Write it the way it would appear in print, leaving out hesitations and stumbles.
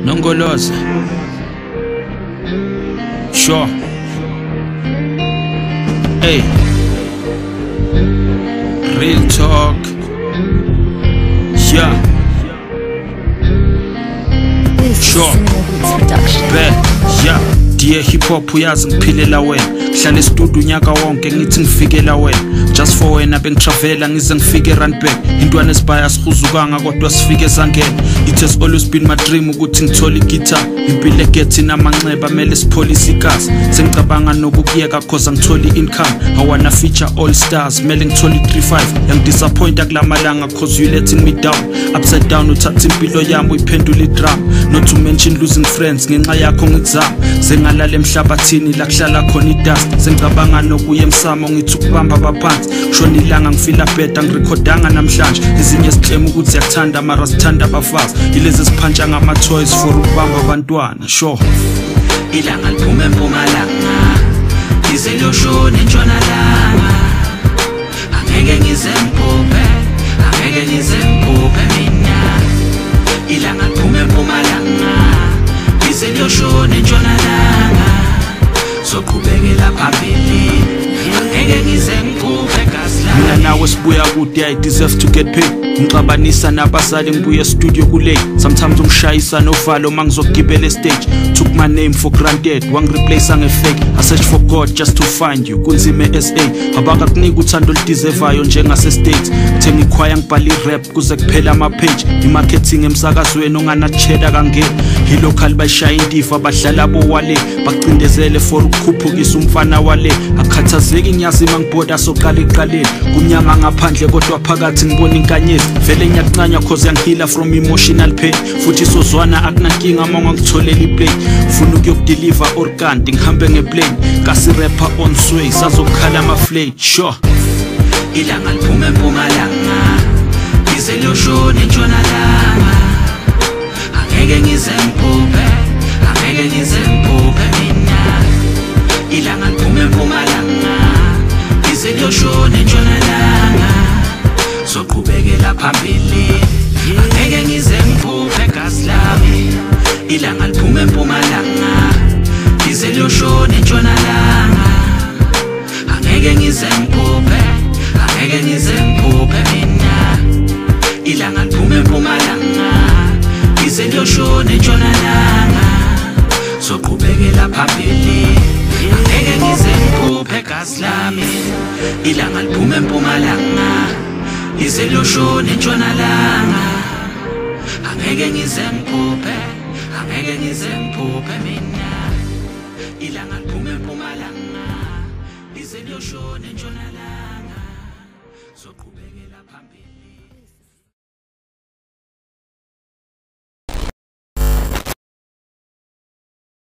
Nongoloza. Sure. Hey. Real talk. Yeah. Sure. Bet. Yeah. Dear hip hop uyazi ngiphilela wena. Ngihlala estudio unyaka wonke ngithi ngifikela wena. Just for wena bengitravela ngize ngifike Randburg. Intwana esibaya sihuzukanga kodwa sifike zangena. It has always been my dream ukuthi ngithole iguitar. Impilo egethi namanxeba mele sipholise igazi. Sengicabanga nokukuyeka cause angitholi income. I wanna feature all stars mele ngithole 35. Yangidisappointa kulamalanga cause you letting me down. Upside down uthatha impilo yami uyiphendula idrama. Not to mention losing friends ngenxa yakho ngizama. Sengalala emhlabathini la kuhlala khona idust. Sengicabanga nokuya emsamo ngithi ukubamba abaphansi. Shona ilanga ngifila better ngirekhodanga namhlanje. Ezinye siclema ukuthi siyakuthanda mara sithanda abafazi. Ilezi siphantsha ngama toys for ukubamba abantwana. Sure. Ilanga liphuma empumalanga lize liyoshona entshonalanga. Angeke ngize ngiphuphe, angeke ngize ngiphuphe mina. Ilanga liphuma empumalanga lize liyoshona entshonalanga. Soqhubekela phambili, angeke ngize ngiphuphe gazi lami. Mina nawe sibuya kude, I deserve to get paid. Ngixabanisa nabazali ngibuye studio kulate. Sometimes ungishayisa novalo mangizogibela stage. Took my name for granted, wangireplace ngefake. I search for God just to find you. Kunzima SA, abakakunika uthando oludeservayo njengase States. Thenga ikhwaya ngibhala irap kuze kuphela ama page. I-marketing emsakazweni onganacheda kangeni. I-local bayishaya intifa abadlala bowale. Bacindezele for ukukhuphukisa umfana wale. Akhathazeki ngiyazima ngibhoda soqala eqaleni. Kumnyama ngaphandle kodwa phakathi ngibona inkanyezi. Vele ngiyakuncanya cause yangihila from emotional pain. Futhi sozwana akunankinga uma ungangitholela iplay. Funa ukuyokudeliver or kanti ngihambe ngeplane. Kasi rapper on sway sazokhala ama-flame. Sure. Ilanga liphuma empumalanga lize liyoshona entshonalanga. Angeke ngize ngiphuphe, angeke ngize ngiphuphe mina. Ilanga liphuma empumalanga lize liyoshona entshonalanga. Soqhubekela phambili, angeke ngize ngiphuphe gazi lami. Ilanga liphuma empumalanga lize liyoshona entshonalanga. Angeke ngize ngiphuphe, angeke ngize ngiphuphe mina. Ilanga liphuma empumalanga lize liyoshona entshonalanga. Soqhubekela phambili, angeke ngize ngiphuphe gazi lami. Ilanga liphuma empumalanga lize liyoshona entshonalanga. Angeke ngize ngiphuphe, angeke ngize ngiphuphe mina. Ilanga liphuma empumalanga lize liyoshona entshonalanga. Soqhubekela phambili.